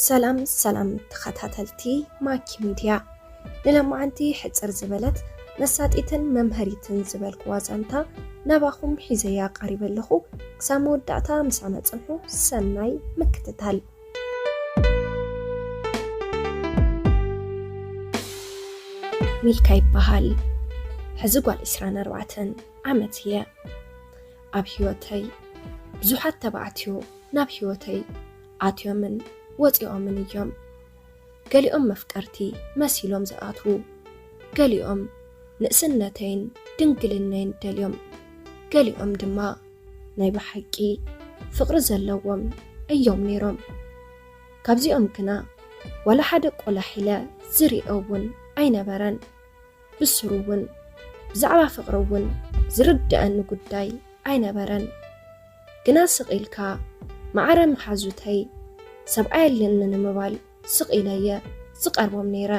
ሰላም ሰላም ተኸታተልቲ ማኪ ሚድያ፣ ንለማዓንቲ ሕጽር ዝበለት መሳጢትን መምሃሪትን ዝበልክዋ ዛንታ ናባኹም ሒዘያ ቀሪበ ኣለኹ። ክሳብ መወዳእታ ምሳና ጽንሑ። ሰናይ ምክትታል። ሚልካ ይበሃል። ሕዚ ጓል ዕስራን ኣርባዕተን ዓመት እየ። ኣብ ህይወተይ ብዙሓት ተባዕትዮ ናብ ህይወተይ ኣትዮምን ወፂኦምን እዮም። ገሊኦም መፍቀርቲ መሲሎም ዝኣትዉ፣ ገሊኦም ንእስነተይን ድንግልነይን ደልዮም፣ ገሊኦም ድማ ናይ ብሓቂ ፍቕሪ ዘለዎም እዮም ነይሮም። ካብዚኦም ግና ዋላ ሓደ ቆላሕ ኢለ ዝሪኦ እውን ኣይነበረን። ብስሩ እውን ብዛዕባ ፍቕሪ እውን ዝርድኣኒ ጉዳይ ኣይነበረን። ግና ስቕ ኢልካ ማዕረ መሓዙተይ ሰብኣይ ኣለኒ ንምባል ስቕ ኢለየ ዝቐርቦም ነይረ።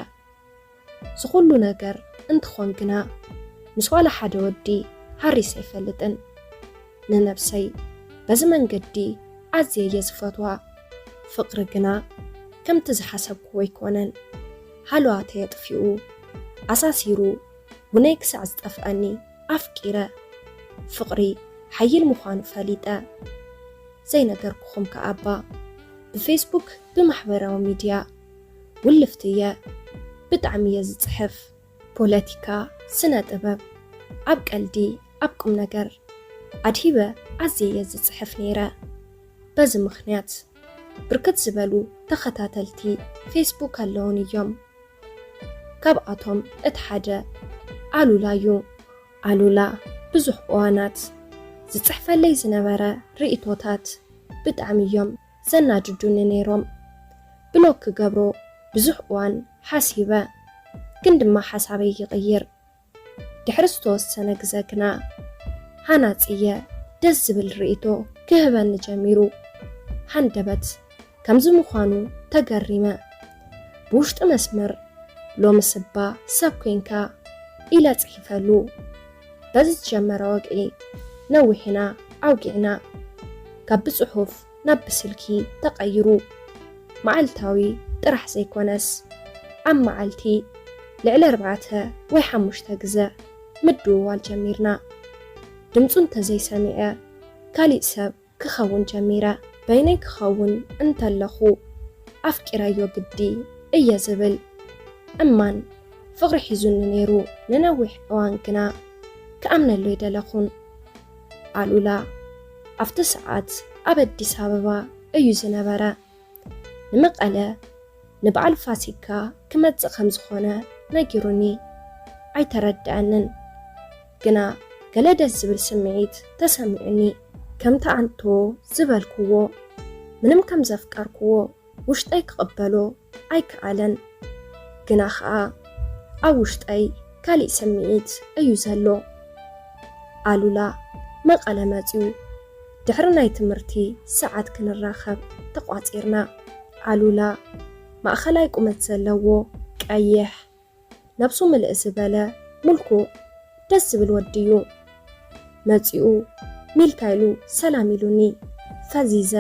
ዝኹሉ ነገር እንትኾን ግና ምስ ዋላ ሓደ ወዲ ሃሪሰ ኣይፈልጥን። ንነብሰይ በዚ መንገዲ ኣዝየ እየ ዝፈትዋ። ፍቕሪ ግና ከምቲ ዝሓሰብክዎ ኣይኮነን። ሃለዋተይ ኣጥፊኡ፣ ኣሳሲሩ፣ ውነይ ክሳዕ ዝጠፍኣኒ ኣፍቂረ። ፍቕሪ ሓይል ምዃኑ ፈሊጠ። ዘይነገርኩኹም ከኣ እባ ብፌስቡክ ብማሕበራዊ ሚድያ ውልፍቲ እየ። ብጣዕሚ እየ ዝጽሕፍ። ፖለቲካ፣ ስነ ጥበብ፣ ኣብ ቀልዲ፣ ኣብ ቁም ነገር ኣድሂበ ኣዝየ እየ ዝጽሕፍ ነይረ። በዚ ምኽንያት ብርክት ዝበሉ ተኸታተልቲ ፌስቡክ ኣለውን እዮም። ካብኣቶም እቲ ሓደ ኣሉላ እዩ። ኣሉላ ብዙሕ እዋናት ዝጽሕፈለይ ዝነበረ ርእይቶታት ብጣዕሚ እዮም ዘናድዱኒ ነይሮም። ብሎክ ክገብሮ ብዙሕ እዋን ሓሲበ፣ ግን ድማ ሓሳበይ ይቕይር። ድሕሪ ዝተወሰነ ግዘ ግና ሃናጺየ ደስ ዝብል ርእይቶ ክህበኒ ጀሚሩ። ሃንደበት ከምዚ ምዃኑ ተገሪመ። ብውሽጢ መስመር ሎምስ እባ ሰብ ኮይንካ ኢለ ጽሒፈሉ። በዚ ዝጀመረ ወግዒ ነዊሕ ኢና ኣውጊዕና። ካብ ብጽሑፍ ናብ ብስልኪ ተቐይሩ። መዓልታዊ ጥራሕ ዘይኮነስ ኣብ መዓልቲ ልዕሊ ኣርባዕተ ወይ ሓሙሽተ ግዘ ምድውዋል ጀሚርና። ድምፁ እንተዘይሰሚዐ ካሊእ ሰብ ክኸውን ጀሚረ። በይነይ ክኸውን እንተለኹ ኣፍቂረዮ ግዲ እየ ዝብል እማን ፍቕሪ ሒዙኒ ነይሩ። ንነዊሕ እዋን ግና ክኣምነሉ ኣይደለኹን። ኣሉላ ኣብቲ ሰዓት ኣብ ኣዲስ ኣበባ እዩ ዝነበረ። ንመቐለ ንበዓል ፋሲካ ክመጽእ ከም ዝኾነ ነጊሩኒ። ኣይተረድኣንን፣ ግና ገለ ደስ ዝብል ስምዒት ተሰሚዑኒ። ከምቲ ኣንቶ ዝበልክዎ፣ ምንም ከም ዘፍቀርክዎ ውሽጠይ ክቕበሎ ኣይከኣለን። ግና ኸኣ ኣብ ውሽጠይ ካሊእ ስምዒት እዩ ዘሎ። ኣሉላ መቐለ መጺኡ። ድሕሪ ናይ ትምህርቲ ሰዓት ክንራኸብ ተቋጺርና። ኣሉላ ማእኸላይ ቁመት ዘለዎ፣ ቀይሕ፣ ነብሱ ምልእ ዝበለ፣ ምልኩዕ፣ ደስ ዝብል ወዲ እዩ። መጺኡ ሚልካ ኢሉ ሰላም ኢሉኒ። ፈዚዘ።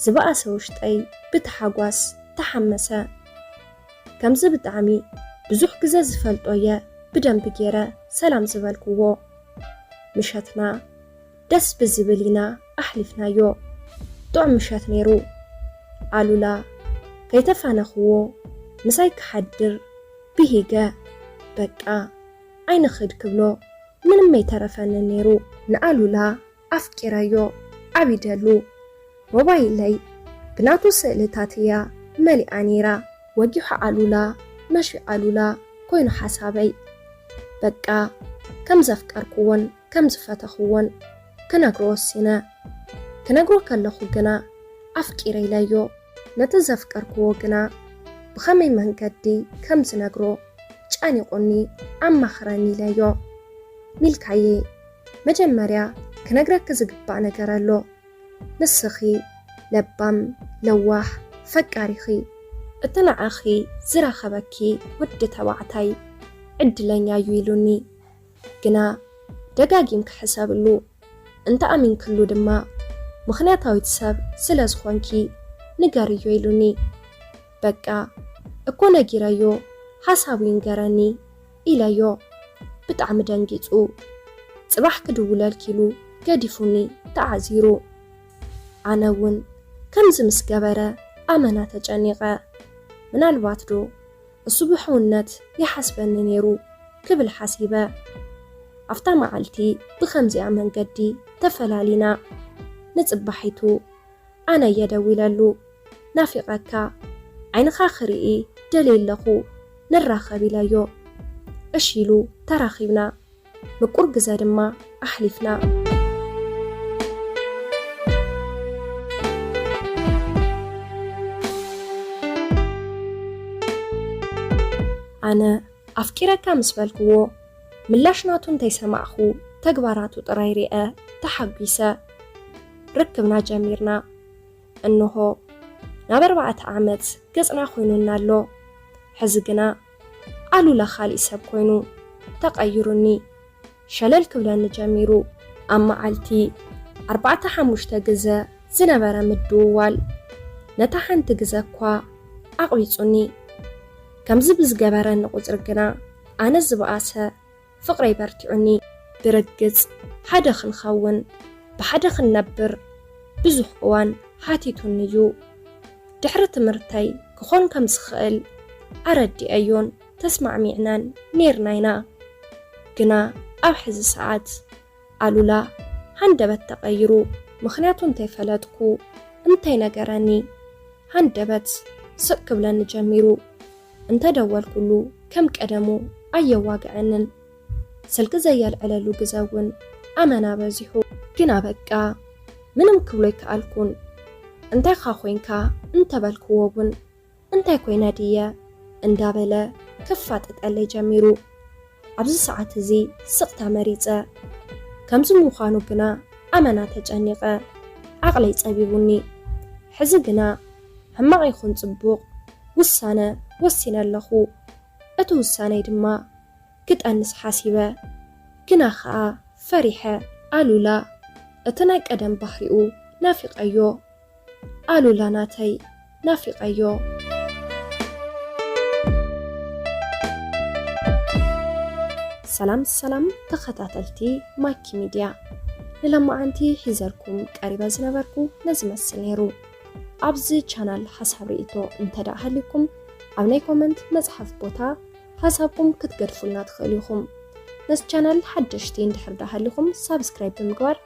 ዝበኣሰ ውሽጠይ ብታሓጓስ ተሓመሰ። ከምዚ ብጣዕሚ ብዙሕ ግዘ ዝፈልጦ እየ ብደንቢ ገይረ ሰላም ዝበልክዎ። ምሸትና ደስ ብዝብል ኢና ኣሕሊፍናዮ። ጥዑም ምሸት ነይሩ። ኣሉላ ከይተፋነኽዎ ምሳይ ክሓድር ብሂገ። በቃ ኣይንኽድ ክብሎ ምንም ኣይተረፈንን ነይሩ። ንኣሉላ ኣፍቂረዮ፣ ዓቢደሉ። ሞባይለይ ብናቱ ስእልታት እያ መሊኣ ነይራ። ወጊሑ ኣሉላ፣ መሽዩ ኣሉላ ኮይኑ ሓሳበይ። በቃ ከም ዘፍቀርክዎን ከም ዝፈተኽዎን ክነግሮ ወሲነ። ክነግሮ ከለኹ ግና ኣፍቂረ ኢለዮ። ነቲ ዘፍቀርክዎ ግና ብኸመይ መንገዲ ከም ዝነግሮ ጨኒቑኒ ኣማኽረኒ ኢለዮ። ሚልካየ፣ መጀመርያ ክነግረኪ ዝግባእ ነገር ኣሎ። ንስኺ ለባም፣ ለዋህ፣ ፈቃሪኺ። እቲ ንዓኺ ዝረኸበኪ ወዲ ተባዕታይ ዕድለኛ እዩ ኢሉኒ። ግና ደጋጊምኪ ሕሰብሉ፣ እንተ ኣሚንክሉ ድማ ምኽንያታዊት ሰብ ስለ ዝኾንኪ ንገርዮ ኢሉኒ። በቃ እኮ ነጊረዮ፣ ሓሳቡ ይንገረኒ ኢለዮ። ብጣዕሚ ደንጊጹ፣ ጽባሕ ክድውለልኪ ኢሉ ገዲፉኒ ተዓዚሩ። ኣነ እውን ከምዚ ምስ ገበረ ኣመና ተጨኒቐ። ምናልባት ዶ እሱ ብሕውነት ይሓስበኒ ነይሩ ክብል ሓሲበ። ኣብታ መዓልቲ ብኸምዚኣ መንገዲ ተፈላሊና። ንጽባሒቱ ኣነ እየ ደዊለሉ። ናፊቐካ፣ ዓይንኻ ክርኢ ደልየ ኣለኹ፣ ንራኸብ ኢለዮ። እሺ ኢሉ ተራኺብና። ምቁር ግዘ ድማ ኣሕሊፍና። ኣነ ኣፍቂረካ ምስ በልክዎ፣ ምላሽ ናቱ እንተይሰማዕኹ፣ ተግባራቱ ጥራይ ሪአ ተሓጒሰ። ርክብና ጀሚርና። እንሆ ናብ ኣርባዕተ ዓመት ገጽና ኮይኑና ኣሎ። ሕዚ ግና ኣሉላ ካሊእ ሰብ ኮይኑ ተቐይሩኒ። ሸለል ክብለኒ ጀሚሩ። ኣብ መዓልቲ ኣርባዕተ ሓሙሽተ ግዘ ዝነበረ ምድውዋል ነታ ሓንቲ ግዘ እኳ ኣቕቢጹኒ። ከምዚ ብዝገበረኒ ቁጽሪ ግና ኣነ ዝበኣሰ ፍቕረይ በርቲዑኒ። ብርግጽ ሓደ ክንኸውን ብሓደ ክንነብር ብዙሕ እዋን ሓቲቱኒ እዩ። ድሕሪ ትምህርተይ ክኾን ከም ዝኽእል ኣረዲኣዮን ተስማዕሚዕናን ኔርና ኢና። ግና ኣብ ሕዚ ሰዓት ኣሉላ ሃንደበት ተቐይሩ። ምኽንያቱ እንተይፈለጥኩ እንተይነገረኒ ሃንደበት ስቕ ክብለኒ ጀሚሩ። እንተደወልኩሉ ከም ቀደሙ ኣየዋግዐንን። ስልኪ ዘየልዕለሉ ግዘ እውን ኣመና በዚሑ። ግና በቃ ምንም ክብሎ ኣይከኣልኩን። እንታይኻ ኮይንካ እንተበልክዎ እውን እንታይ ኮይነ ድየ እንዳበለ ክፋጠጠለይ ጀሚሩ። ኣብዚ ሰዓት እዚ ስቕታ መሪጸ። ከምዚ ምዃኑ ግና ኣመና ተጨኒቐ። ዓቕለይ ጸቢቡኒ። ሕዚ ግና ሕማቕ ይኹን ጽቡቕ ውሳነ ወሲነ ኣለኹ። እቲ ውሳነይ ድማ ክጠንስ ሓሲበ። ግና ኸኣ ፈሪሐ። ኣሉላ እቲ ናይ ቀደም ባህሪኡ ናፊቐዮ። ኣሉላ ናተይ ናፊቐዮ። ሰላም ሰላም ተኸታተልቲ ማኪ ሚድያ፣ ንሎማዓንቲ ሒዘልኩም ቀሪበ ዝነበርኩ ነዚ መስል ነይሩ። ኣብዚ ቻናል ሓሳብ ርእይቶ እንተ ደኣ ሃልዩኩም ኣብ ናይ ኮመንት መጽሓፍ ቦታ ሓሳብኩም ክትገድፉልና ትኽእሉ ኢኹም። ነዚ ቻናል ሓደሽቲ እንድሕር ደኣ ሃልዩኩም ሳብስክራይብ ብምግባር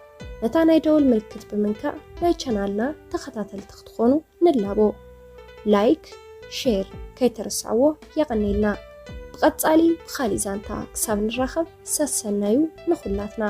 ነታ ናይ ደወል ምልክት ብምንካእ ናይ ቻናልና ተኸታተልቲ ክትኾኑ ንላቦ። ላይክ፣ ሼር ከይትርስዕዎ የቐንየልና። ብቐጻሊ ብኻሊእ ዛንታ ክሳብ ንራኸብ ሰሰናዩ ንኹላትና።